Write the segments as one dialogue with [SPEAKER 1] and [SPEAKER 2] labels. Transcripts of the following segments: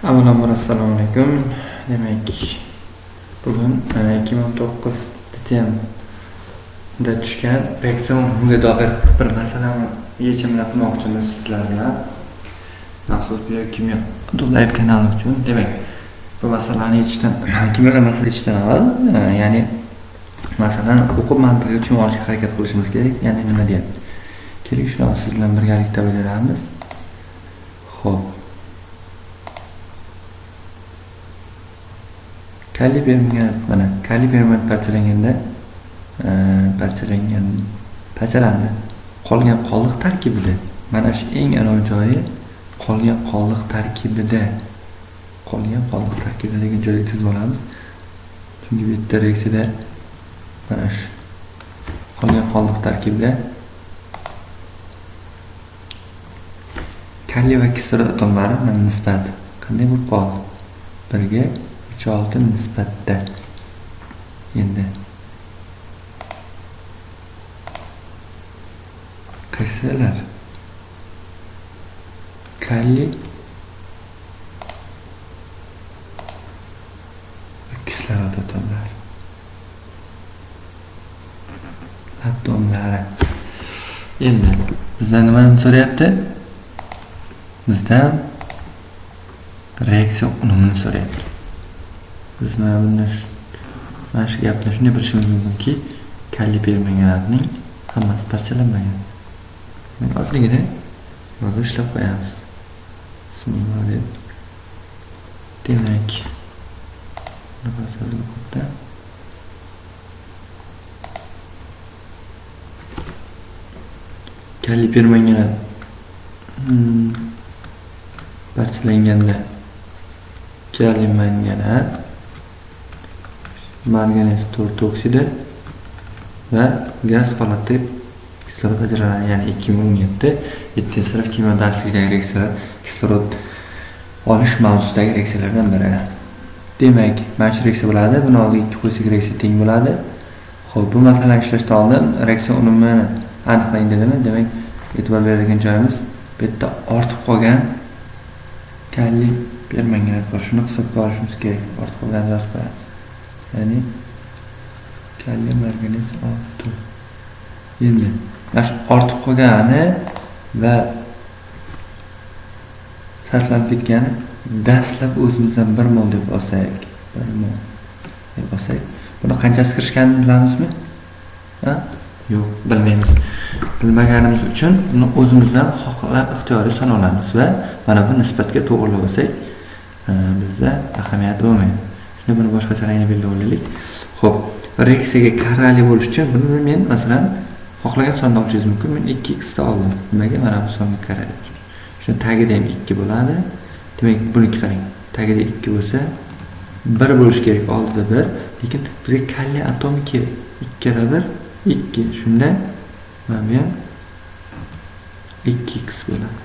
[SPEAKER 1] Avvalambor assalomu alaykum. Demak, bugun 2019 DTMda tushgan reaksion unga doir bir masalani yechimini qilmoqchimiz sizlar bilan. Maxsus biokimyo Abdullayev kanali uchun. Demak, bu masalani yechishdan, kimyoviy masala yechishdan avval, ya'ni masalani o'qib mantiqiy tushunib olishga harakat qilishimiz kerak. Ya'ni nima deyapti? Keling, shuni siz bilan birgalikda bajaramiz. Xo'p. Kaliy permanganat, mana kaliy permanganat parchalanganda parchalandi. Qolgan qoldiq tarkibida, mana shu eng anavi joyi qolgan qoldiq tarkibida. Qolgan qoldiq tarkibida degan joyga chizib olamiz. Chunki bu yerda reaksiyada mana shu qolgan qoldiq tarkibida kaliy va kislorod atomlari mana nisbati qanday bo'lib qoldi? 1ga 3,6 nisbatda. Endi qaysilar? Kaliy va kislorod atomlari. Atomlari. Endi bizdan nimani so'rayapti? Bizdan reaksiya unumini so'rayapti. Biz mana bunda mana shu gapni shunday bilishimiz mumkinki, kaliy permanganatning hammasi parchalanmagan. Demak, oddiygina yozib ishlab qo'yamiz. Bismillah deb. Demak, kaliy permanganat parchalanganda kaliy manganat, manganez 4 oksidi va gaz holatda kislorod ajraladi. Ya'ni 2017 7-sinf kimyo darsligidagi reaksiyalar kislorod olish mavzusidagi reaksiyalardan biri. Demak, mana shu reaksiya bo'ladi. Buni oldiga 2 qo'ysak reaksiya teng bo'ladi. Xo'p, bu masalani ishlashdan oldin reaksiya unumini aniqlang dedimi? Demak, e'tibor beradigan joyimiz bu yerda ortib qolgan kaliy permanganat bor. Shuni hisobga olishimiz kerak. Ortib qolganini yozib qo'yamiz. Ya'ni kaliy manganez 6. Endi mana shu ortib qolgani va sarflanib ketgani dastlab o'zimizdan 1 mol deb olsak, 1 mol deb olsak, buni qanchasi kirishganini bilamizmi? Ha? Yo'q, bilmaymiz. Bilmaganimiz uchun buni o'zimizdan xohlab ixtiyoriy son olamiz va mana bu nisbatga to'g'rilab olsak, bizda ahamiyati bo'lmaydi. Shunda buni boshqacha rangda belgilab olaylik. Xo'p, reaksiyaga karali bo'lish uchun buni men masalan xohlagan sonni olishingiz mumkin. Men 2x ta oldim. Nimaga? Mana bu songa karali. Shuni tagida ham 2 bo'ladi. Demak, buniki qarang. Tagida 2 bo'lsa 1 bo'lishi kerak, oldida 1, lekin bizga kaliy atomi kerak. 2 ga 1 2. Shunda mana bu ham 2x bo'ladi.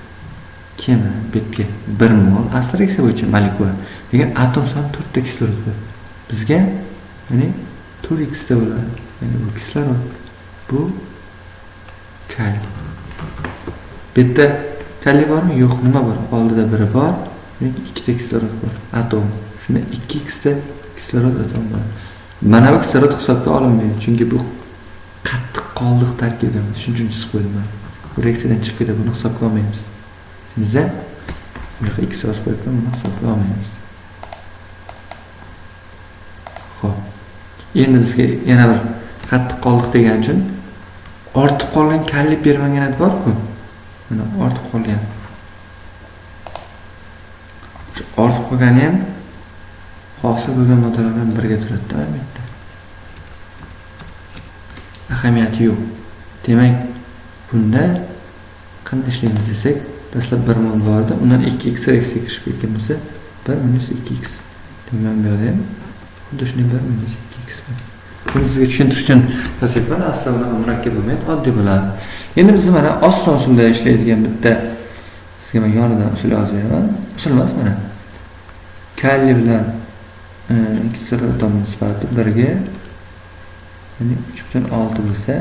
[SPEAKER 1] Keyin mana bu yerga 1 mol asl reaksiya bo'yicha molekula. Degan atom soni 4 ta kislorod bor. Bizga ya'ni 4x ta bo'ladi. Ya'ni bu kislorod, bu kaliy. Bu yerda kaliy bormi? Yo'q, nima bor? Oldida biri bor, demak 2 ta kislorod bor. Atom. Shunda 2x ta kislorod atom bor. Mana bu kislorod hisobga olinmaydi, chunki bu qattiq qoldiq tarkibida. Shuning uchun chizib qo'ydim mana. Bu reaksiyadan chiqib ketadi, buni hisobga olmaymiz. Biza bu yoqqa 2 yozib qo'yibman, buni hisobga olmaymiz. Xo'p. Endi bizga yana bir qattiq qoldiq degan uchun ortib qolgan kaliy permanganat bor-ku. Mana ortib qolgan. Shu ortib qolgani ham hosil bo'lgan moddalar bilan birga turadi-da mana bu yerda. Ahamiyati yo'q. Demak, bunda qanday ishlaymiz desak, dastlab 1 mol bor edi, undan 2x reaksiyaga kirishib ketgan bo'lsa, 1 minus 2x. Demak, bu yerda ham xuddi shunday 1 minus 2x bor. Buni sizga tushuntirish uchun yozyapman, aslida bunaqa murakkab bo'lmaydi, oddiy bo'ladi. Endi biz mana oson usulda ishlaydigan bitta sizga men yonidan usul yozib beraman. Usul emas, mana. Kaliy bilan kislorod atomi nisbati 1ga, ya'ni 3,6 bo'lsa,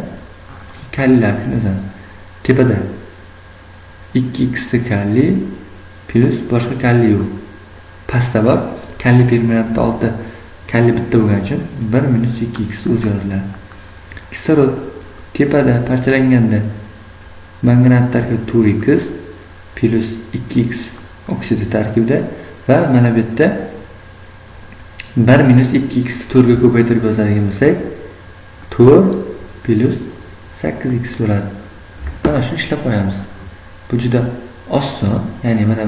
[SPEAKER 1] kaliylar shunday tepada 2x ta kaliy plus boshqa kaliy yo'q. Pastda bor. Kaliy permanganatda 6 kaliy bitta bo'lgani uchun 1 minus 2x o'zi yoziladi. Kislorod tepada parchalanganda manganat tarkibida 4x plus 2x oksidi tarkibida va mana bu yerda 1 minus 2x 4 ga ko'paytirib yozadigan bo'lsak 4 plus 8x bo'ladi. Mana shuni ishlab qo'yamiz. Bu juda oson, ya'ni mana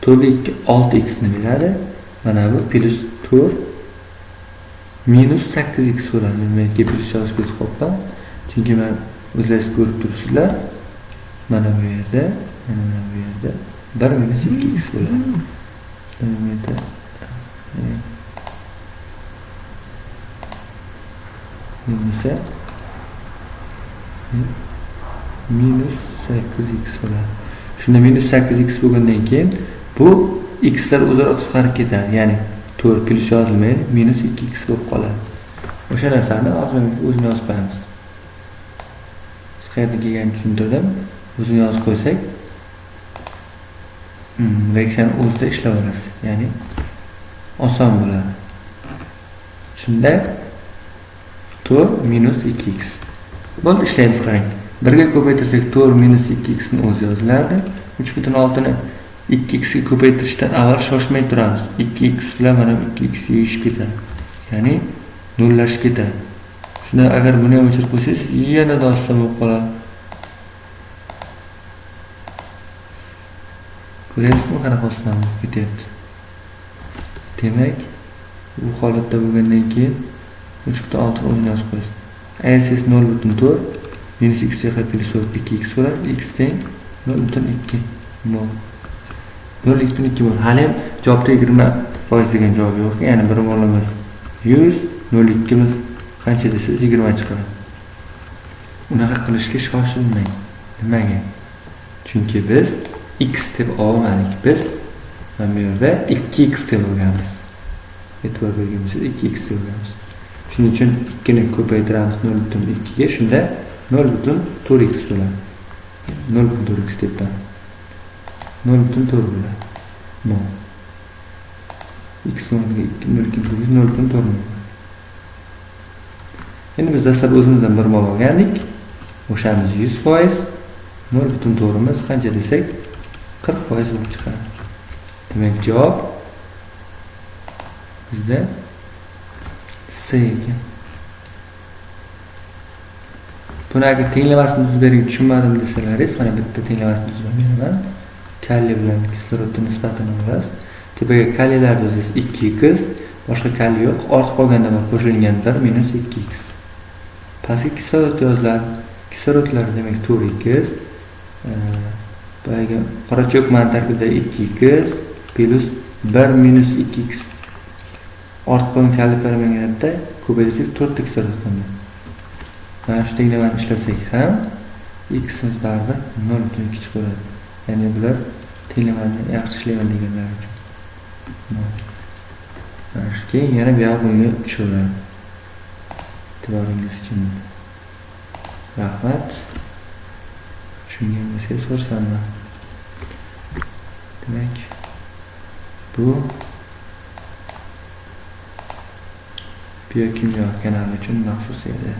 [SPEAKER 1] 4 ga 2 6x ni beradi. Mana bu plus 4 minus 8x bo'ladi. Men bu yerga plus yozib ketib qolibman. Chunki men o'zlaringiz ko'rib turibsizlar. Mana bu yerda, mana bu yerda 1 minus 2x bo'ladi. Mana bu yerda minus 8x bo'ladi. Shunda minus 8x bo'lgandan keyin bu xlar o'zaro qisqarib ketadi. Ya'ni 4 plus yozilmaydi, minus 2x bo'lib qoladi. O'sha narsani hozir men o'zini yozib qo'yamiz. Biz qayerda kelganini tushuntirdim. O'zini yozib qo'ysak, reaksiyani o'zida ishlab olasiz. Ya'ni oson bo'ladi. Shunda 4 minus 2x. Bo'ldi, ishlaymiz, qarang. 1 ga ko'paytirsak 4 minus 2x ni o'zi yoziladi. 3.6 ni 2x ga ko'paytirishdan avval shoshmay turamiz. 2x bilan mana 2x yeyishib ketadi. Ya'ni nullashib ketadi. Shunda agar buni ham o'chirib qo'ysangiz, yanada oson bo'lib qoladi. Ko'ryapsizmi qanaqa oson bo'lib ketyapti? Demak, bu holatda bo'lgandan keyin 3.6 ni o'zini yozib qo'yasiz. Ayirsangiz 0.4 minus x ga plus 2x bo'ladi. X teng 0.2 mol. 0.2 mol. Hali ham javobda 20% degan javob yo'q. Ya'ni 1 molimiz 100, 0.2miz qancha desangiz 20 chiqadi. Unaqa qilishga shoshilmang. Nimaga? Chunki biz x deb olmadik. Biz mana bu yerda 2x deb olganmiz. E'tibor bergan bo'lsangiz 2x deb olganmiz. Shuning uchun 2 ni ko'paytiramiz 0.2 ga, shunda 0.4x bo'ladi. 0.4x debman. 0.4 bo'ladi. Mol. X o'rniga 2 0.2 0.4 mol. Endi biz dastlab o'zimizdan 1 mol olgandik. O'shamiz 100%, 0.4imiz qancha desak 40% bo'lib chiqadi. Demak, javob bizda C ekan. Buni agar tenglamasini tuzib bering tushunmadim desalaringiz, mana bitta tenglamasini tuzib beraman. Kaliy bilan kislorodning nisbatini olasiz. Tepaga kaliylarni yozasiz 2x, boshqa kaliy yo'q. Ortib qolganda bir qo'shilgan 1 minus 2x. Pastga kislorod yoziladi. Kislorodlar demak 4x, boyagi qora cho'kmani tarkibida 2x plus 1 minus 2x ortib qolgan kaliy permanganatda ko'paytirsak 4 ta kislorod qoladi. Mana shu tenglamani ishlasak ham ximiz baribir 0.2 chiqadi. Ya'ni bular tenglamani yaxshi ishlayman deganlar uchun. Mana shu keyin yana bu yoq bunga tushaveradi. E'tiboringiz uchun rahmat. Tushungan bo'lsangiz xursandman. Demak, bu biokimyo kanali uchun maxsus edi.